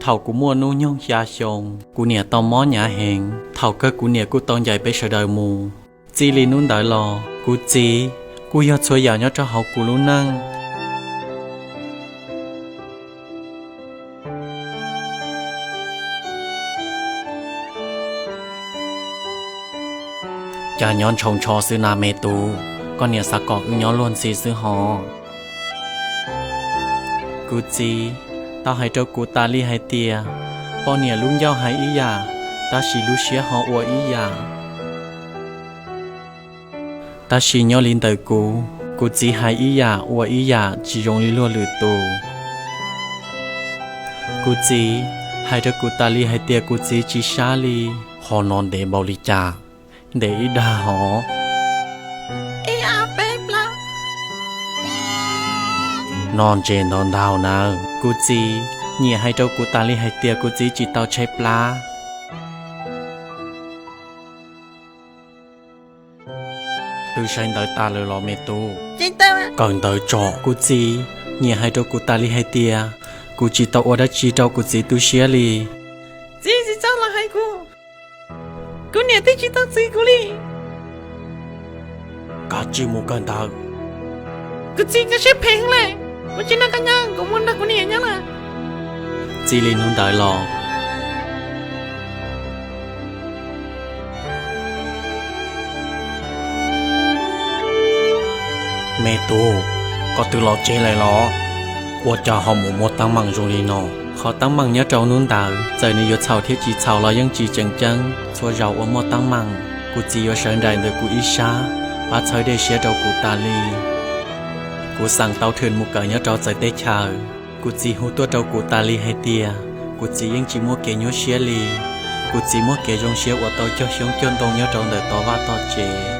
Thaum kuv muaj hnub nyoog xya xyoo, kuv niam tau mob hnyav heev. Thaum kawg kuv niam kuj tau ncaim peb sawv daws mus. Txij li hnub ntawd los, kuv txiv kuj yog txhua yam nyob rau hauv kuv lub neej. Cas nyob ntshaus ntsho xwb na me tub, koj niam xav kom wb nyob luag ntxhi xwb hos? Kuv txiv tau hais rau kuv tas li hais tias, poj niam lub ncauj hais ib yam, tab sis lub siab ho ua ib yam. Tab sis nyob li ntawm kuv, kuv txiv hais ib yam ua ib yam tsis zoo li luag lwm tus. Kuv txiv hais rau kuv tas li hais tias kuv txiv tsis sab li. Ho no ntev npaum li cas? Ntev ib dag hov. No ntses ntau ntau nawb. Kuv txiv nyiam hais rau kuv tas li hais tias kuv txiv tsis tau tshaib plab. Twb saib ntawv tas lawm los me tub? Kawm ntawv tso. Kuv txiv nyiam hais rau kuv tas li hais tias kuv tsis tau ua dab tsi rau kuv txiv tu siab li. Txiv, tsis txhob los hais kuv, kuv niam twb tsis tau txwv kuv li. Kav tsij mus kawm ntawv. Kuv txiv, koj siab phem heev lawm, kuv tsis nrog koj nyob, kuv mus nrog kuv niam nyob lawm. Txij li hnub ntawd los. Me tub, koj twb los tsev lawm los? Ua cas ho mus muaj teeb meem zoo li no? Qhov teeb meem nyob rau hnub ntawd txawm nws yuav txhaum thiab tsis txhaum los yeej tsis tseem ceeb. Txhua zaus uas muaj teeb meem, kuv txiv yuav sawv nraim ntawm kuv ib sab, pab txhawb dej siab rau kuv tas li. Kuv xeem tau thwm mus kawm nyob rau txawv teb chaws. Kuv txiv hu tuaj rau kuv tas li hais tias kuv txiv yeej tsis muaj kev nyuaj siab li. Kuv txiv muaj kev zoo siab uas tau cog xyoob cog ntoo nyob rau ntawm tog vaj tog tsev.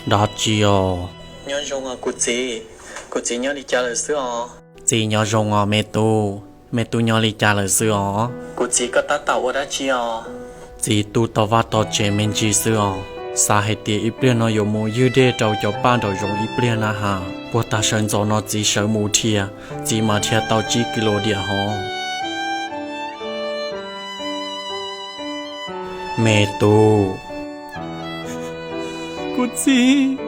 Dab tsi os? Nyob zoo os kuv txiv. Kuv txiv nyob li cas lawm xwb os? Txiv nyob zoo os me tub. Me tub nyob li cas lawm xwb os? Kuv txiv, koj tab tom ua dab tsi os? Txiv tu tog vaj tog tsev me ntsis xwb os. Xav hais tias ib pliag no yuav mus ywg dej rau cov paj nraum zoov ib pliag na has. Puag ta sawv ntxov no txiv sawv mus dhia, txiv mas dhia tau tsib kis lus diam hov. Me tub. Kuv txiv.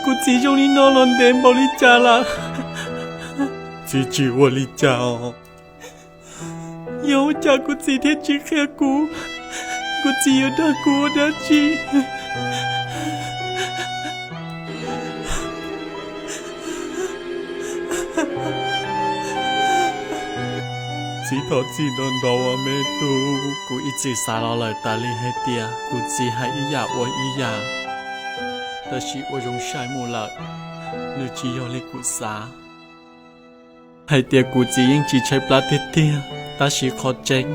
Kuv txiv zoo li no los ntev npaum li cas lawm? Txiv tsis ua li cas os. Yog ua cas kuv txiv thiaj tsis qhia kuv? Kuv txiv yuav dag kuv ua dab tsi? Txiv thov txim ntau ntau os me tub. Kuv ib txwm xav los lawm tas li hais tias kuv txiv hais ib yam ua ib yam, tab sis ua zoo sai mus lawm, nws tsis yog li kuv xav. Hais tias kuv txiv yeej tsis tshaib plab tiag tiag, tab sis qhov tseeb,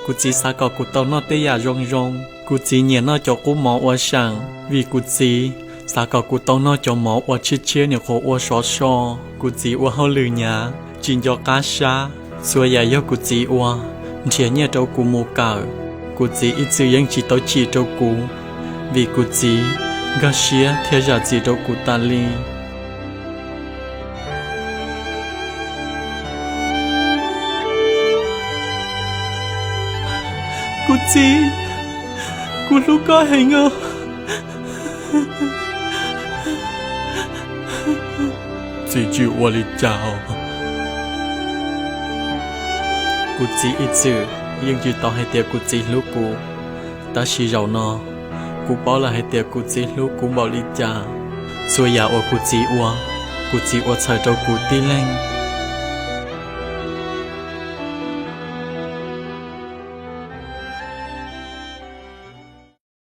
kuv txiv xav kom kuv tau noj tej yam zoo zoo. Kuv txiv nyiam noj cov qub mov ua seem, vim kuv txiv xav kom kuv tau noj cov mov uas tshiab tshiab nyuam qhuav ua sov so. Kuv txiv ua hauj lwm hnyav, tsis nco qab sab, txhua yam yog kuv txiv ua, nrhiav nyiaj rau kuv mus kawm. Kuv txiv ib txwm yeej tsis tau chim rau kuv, vim kuv txiv nkag siab thiab zam txim rau kuv tas li. Kuv txiv, kuv hlub koj heev os. Txiv tsis ua li cas. Kuv txiv ib txwm yeej tsis tau hais tias kuv txiv hlub kuv, tab sis zaum no kuv paub lawm hais tias kuv txiv hlub kuv npaum li cas. Txhua yam uas kuv txiv ua, kuv txiv ua txhawm rau kuv tib leeg.